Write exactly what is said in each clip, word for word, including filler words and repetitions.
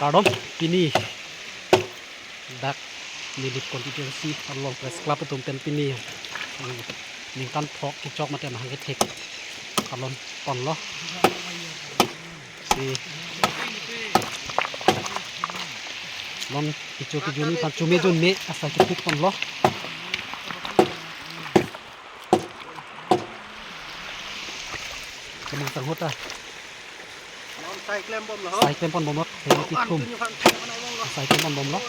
Kardom, pini dak Nilip constituency along Press Club atum pen pini ningkan throk kechok mate mahang kethek along ponlo. Si non kecho kejun aphan chome junme asai kethek ponlo. Kemang sangho ta. Sai klem bomlo ho. Sai klem pon bomlo. Hei, ki thum. Sai klem pon bomlo.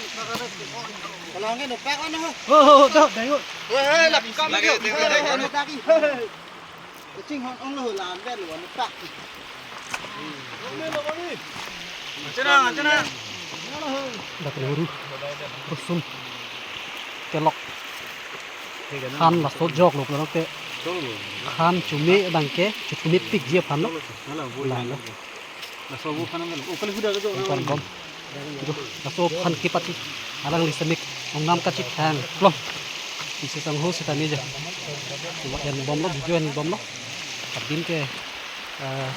Kalang ke nopak ano ho. Oh, oh, oh, dah, dah, yuk. Hei, hei, lak kam lagi, lagi, lagi, lagi. Kaching hon ong lo, lam ben lo, nopak. Achenang, achenang. Dak luru. Rusum. Kelok. Han laso jok lo, kelok te. Han chome abang ke, chome pikji aphan lo. Lang lo. Laso vo phan ang, o kali huda ka jo. Pon bom. Aduh, laso aphan kepati. Alangli semik ongnam kachethang plong. Isi sangho sitame ja. Coba en bomlo, video en bomlo. Abin ke, eh,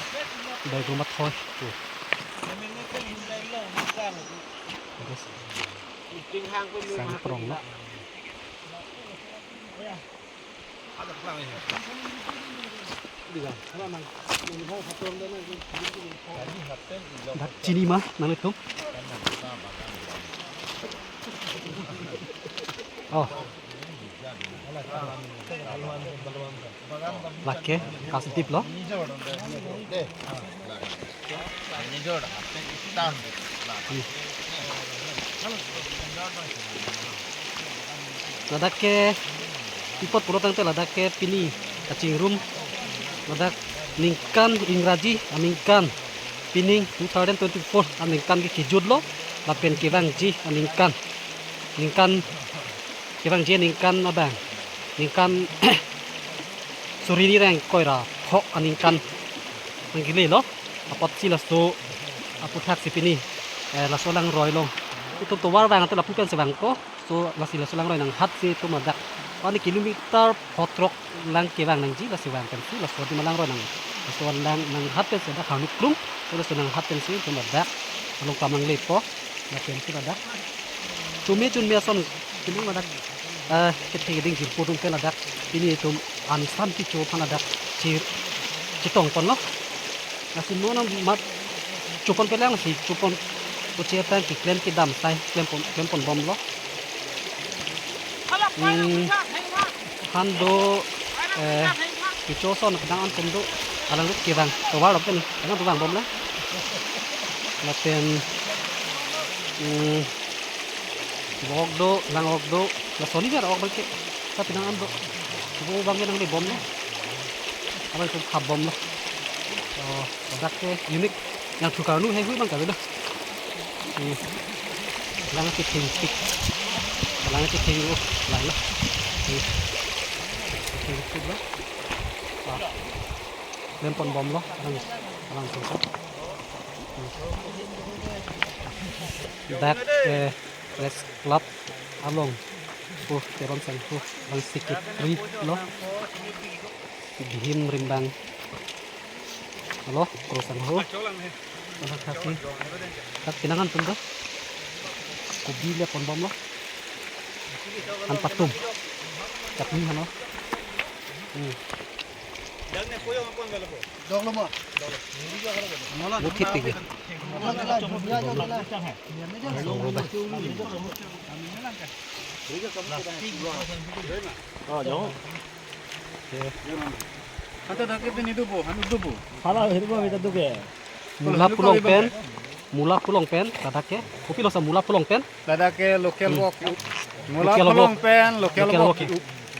bai goma thoi. Tuh. Terus. Sang prong lo. Dak chini ma nanglitum. Oh. Lake kasitip lo. Ladak ke pi apot pulo tangte ladak ke pini kachingrum ladak ningkan Ingraji aningkan, pining two thousand twenty-four aningkan ke kejut lo lapen kevangji aningkan, ningkan kevangji aningkan abang ningkan suri ni reng koi ra pho aningkan nangkele lo. Apotsi laso aputhak si pini, eh, laso langroi along itum tovar vang ante lapu pen si vangpo. So lasi laso langroi nanghat si itum ladak one kilometer pho throk lang kevang nangji, lasi vang pensi laso adim alangroi nang, laso alang nanghat pensi dak hanuk klung. So laso nanghat pensi itum ladak along kam nanglepo. Lapen si ladak chome junme ason kelong ladak, eh, kethek ding jirpo atum pen ladak pini itum ansan kecho aphan ladak chi-, chetong ponlo. Lasi non amat chopon pelang si chopon, koche aphan keklem kedam sai klem pon, klem pon bomlo. Hmm, han do, eh, kecho ason kedang an pon do, alang lut kevang tovar lo pen, kedang kevang bomlo. Lapen, hmm, bo-ok do, lang-ok do, lason ni jar ok abang ke, sa pinang an do. Bo abang ke nangle bomlo. Abang ke khap bomlo. Oh, ladak ke unique. Nangthu karnu hei hui abang kave do. Hmm. Lang ketheng tik. Lang ketheng, oh, lang lo. Hmm. Ketheng tik lo. Ah. Klem pon bomlo. Alang, alang sungkap. Hmm. Dak, eh, Press Club along. Oh, Teron Sangho, abang secretary lo. Bihim Rimbang. Alo, Kro Sangho. Anak hasi. Dak pinang an pun do. Kobi le pon bomlo. An patum. Chutney hano. Hmm. Lo thip pik. Sangho ba. Oh, jauh. Anta dak ke pini do bo, hanu do bo. Hala, hiri bo, kita do ke. Mula pulong pen, mula pulong pen, ladak ke. Kopilo sa mula pulong pen? Ladak ke local wok. Mula pulong pen, local wok.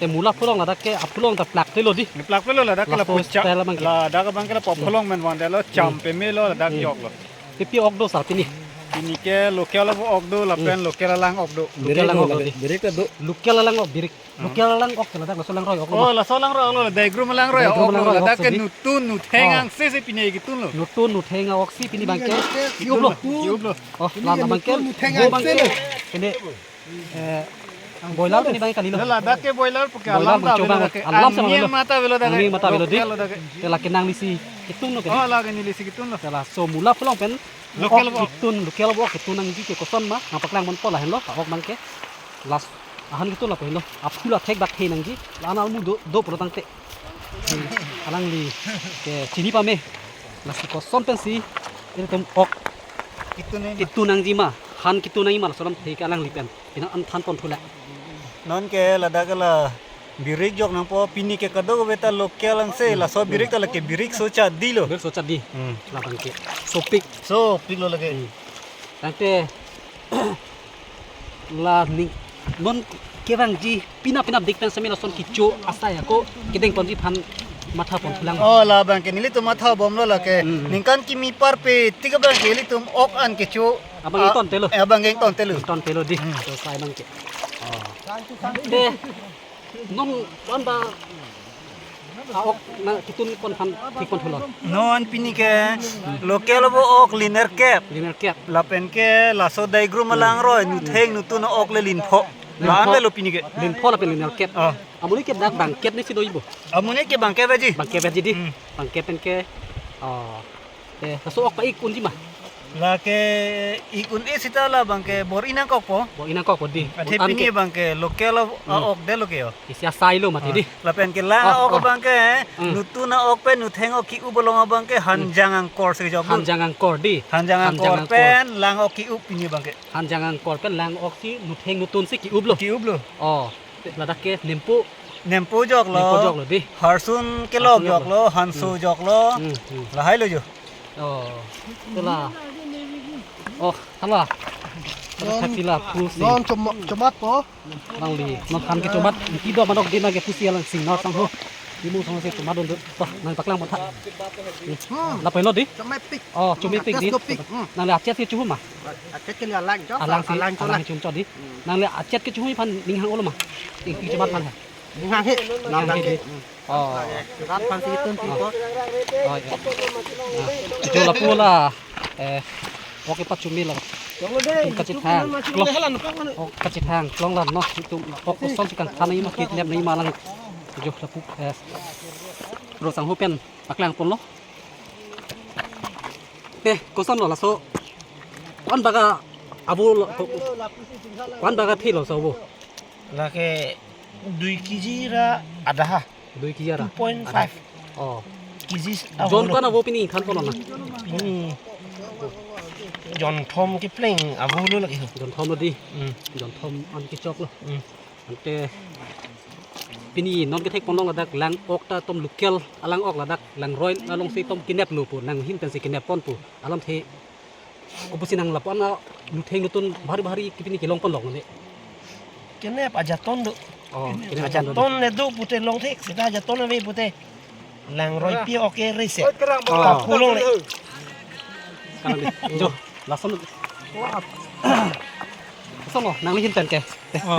Te mula pulong ladak ke, apulong ta plak telo di. Plak telo ladak ke lapu cham. Ladak abang ke lapu pulong men vang telo cham peme lo ladak jok lo. Pipi ok do sa pini? Pini ke local wok ok do, lapen local alang ok do. Local alang ok do di. Birik ta do. Local alang ok birik. Local alang ok ladak, laso langroi ok lo. Oh, laso langroi ok lo, Daigrum langroi ok lo. Daigrum langroi ok ladak ke sodi. Nutun nutheng angse si pini ketun lo. Nutun nutheng ok si pini abang ke ki-up lo. Ki-up lo. Oh, la abang ke nutheng angse lo. Pini, eh, boiler pini abang ke kali lo. Ladak ke boiler puke alam ta avelo ladak ke. Alam sa avelo. Angin mata avelo ladak ke. Angin mata avelo di. Local ladak ke. Te lake nangli si Kitun lo ke. Oh, lake neli si kitun lo. Laso mula pulong pen Local ok bo. Kitun, local bo ok kitun nangji ke koson ma, nangpaklang ponpo lahenlo, ok abang ke. Last ahan kitun lapu henlo. Aphu la thek bak he nangji. La-an almu do, do pulo tangte. Alangli ke chini pame. Lasi koson pensi ilitum ok Kitun ni. Kitun nangji ma, han kitun nangji ma, laso alamthe ke alangli pen pini an than ponthu la. Non ke ladak ke la birik jok nangpo, pini ke kadokave ta local angse, laso birik ta lake birik Sochatdi lo. Birik Sochatdi. Hmm. Labang ke sopik. Sopik lo lake. Hmm. Tangte la ning non kevangji pina pina dik pen semi lason kecho asai ako kedeng ponji aphan matha ponthulang. Oh, labang ke nelitum matha bomlo lake. Hmm. Ningkan kimi parpe tik abang ke ilitum ok an kecho. Abang a-, ingtonte lo. Eh, abang ingtonte lo. Ingtonte lo di. Hmm. To sai abang ke. Oh. Te non wan ba a-ok na kitun pon aphan thik ponthulo. Non pini ke local bo ok linerkep. Linerkep. Lapen ke laso Daigrum alangroi nutheng nutun ok le linpho. Linpho. La-an le lo pini ke. Linpho lapen linerkep. Ah. Amonit ke dak bangkep ne si doji bo. Amonit ke bangkep aji. Bangkep aji di. Hmm. Bangkep pen ke. Oh. Eh, laso ok pa-ik unji ma. Lake ik un-e seta labang ke bor-i nangkokpo. Bor-i nangkokpo di. Athe un-an pini ke abang ke local of, hmm, a-ok det lo ke yo. Isi asai lo mati di. Lapen ke lang a-ok abang ke, hmm, nutun a-ok pen nutheng ok ki-up along abang ke, hmm, Hanjang Angkor si jok. Hanjang Angkor di. Hanjang Angkor. Hanjang Angkor pen lang ok ki-up pini abang ke. Hanjang Angkor pen lang ok si nutheng nutun si ki-up lo. Ki-up lo. Oh, ladak ke Nempo. Nempo jok lo. Nempo jok lo di. Harsun kelok jok lo, Hanso jok lo. Hmm, hmm. Lahai lo jo. Oh, hala. Oh, hala. Hala non, thak pila pusi. Non chom-, chomatpo. Nangli, non han ke chomat, kido manok di nang ke pusi alang sing nor sangho. Imu sangho si chomat dun do. Toh, nangpaklang pontha. Hmm. Lapu henlo di. Chomepik. Oh, chomepik di. Chomepik. Hmm. Nangli achet si chuhu ma. Achet ke alang jo. Alang si, alang cho alang la. Chum cho di. Hmm. Nangli achet ke chuhu aphan ning hang-olo ma. Ning chomat aphan ha. Ning hang he. Ning hang he di. Hmm. Oh. Rat aphan si tun pi ko. Oh, ya. Ah. Jo lapu la, eh, ok pachumi la. Tum kachethang. Klong. Ok kachethang. Klong la no. Tum ok koson si kangthan nangji ma, kidnap nangji ma lang. Jo lapu, eh, ro sangho pen paklang ponlo. Eh, koson lo laso. Ko-an bak avo lo, ko-, ko-an bak athe lo laso avo. Lake dui kg ra adha ha. Dui kg ra. Two point five. Oh. Kg avo lo. Jon ko-an avo pini than ponlo na? Pini jonthom kepleng avo lo lake ho. Jonthom lo di. Hmm. Jonthom an kechok lo. Hmm. Ante pini non kethek ponlong ladak lang ok ta tom local alang ok ladak langroi along si tom kenep lo pu nanghin pen si kenep pon pu alamthe kopusi nang lapu-an nutheng nutun bhari bhari ke pini kelong ponlong ne. Kenep ajaton do. Oh, kenep ajaton do. Ajaton le do pute longthek seta ajaton ave pute. Langroi pi ok ke rese. Oh. Kapulong le. Kalang di. Jo, lason. Lason lo, nangli hin pen ke.